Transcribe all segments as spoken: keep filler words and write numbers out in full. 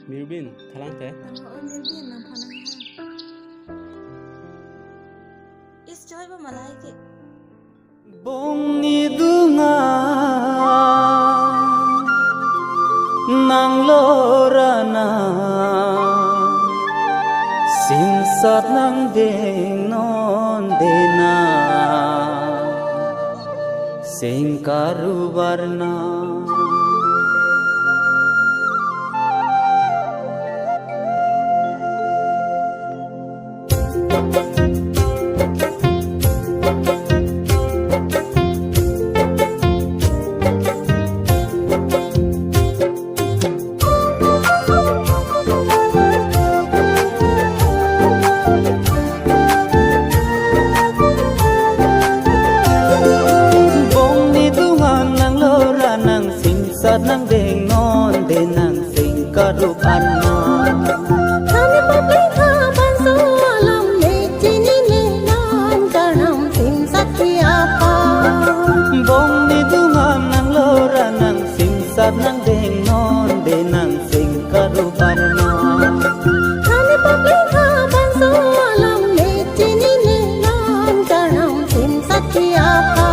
Mirbin, thalang te? Oh, Mirbin, nangphan nangha. Is choi ba malai ke. Bong ni dunga nang lora nang, singsat nang dengnon dena, singkaru barna. Bong ni dunga nang lora nang, singsat nang dengnon de, nang singkaru barna. Thane public ha banso alam ne chini ne nan karnam singsat ke apa. Bong ni dunga nang lora nang, singsat nang dengnon de, nang singkaru barna. Thane public ha banso alam ne chini ne nan karnam singsat ke apa.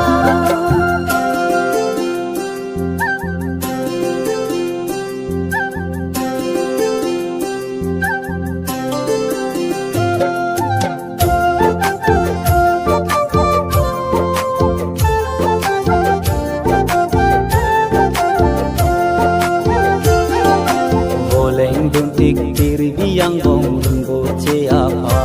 Voleng dun tik tir biang bong dun boche apa.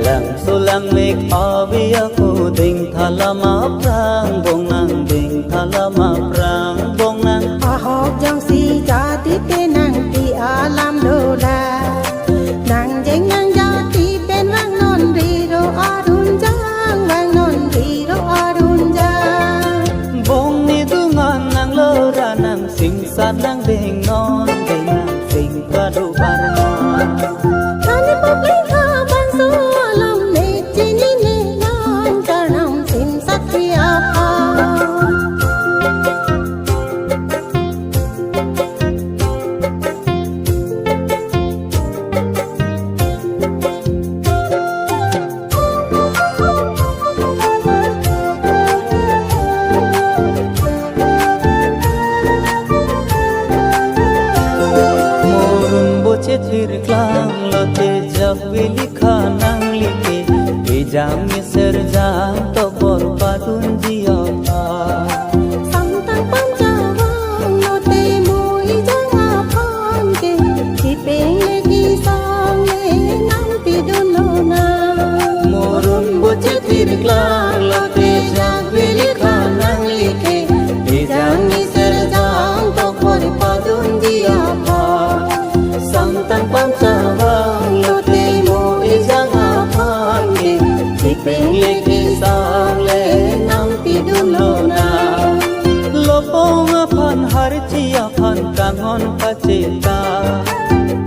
Langso langmek ave ako, dengtha lam aphrang bong nang, dengtha lam aphrang bong nang. Ahok jongsi jadi te nang ti alam dola. Nang jeng nang jadi pen vangnon riro arun jang, vangnon riro arun jang. Bong ni dunga nang lora nang, singsat nang dengnon de, nang singkaru barna. Thane public ha banso alam ne chini ne nan karnam singsat ke apa. Mo run boche thir klang lote, jak veli kha nangli ke, ejang meser jang tok bor padunji apa. Samtang pam chavang lote mo ejang aphan ke, chipeng le kesang le nangpidun lonang. Mo run boche thir klang lote, jak veli kha nangli ke, ejang meser jang tok bor padunji apa. Samtang pam chavang lote mo ejang aphan ke, chipeng le kesang le nangpidun lonang. Lopong aphan harchi aphan kanghon pacheta.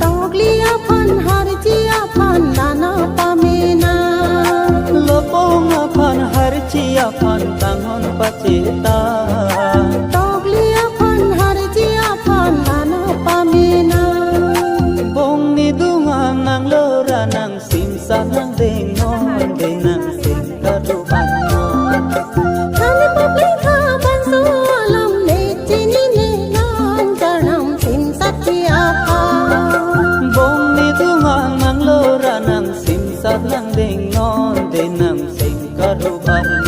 Tokli aphan harchi aphan lana pamena. Lopong aphan harchi aphan kanghon pacheta. Tokli aphan harchi aphan lana pamena. Bong ni dunga nang lora nang, singsat nang dengnon de, nang singkaru barna. Thane public ha banso alam ne chini ne nan karnam singsat ke apa. Bong ni dunga nang lora nang, singsat nang dengnon de, nang singkaru barna.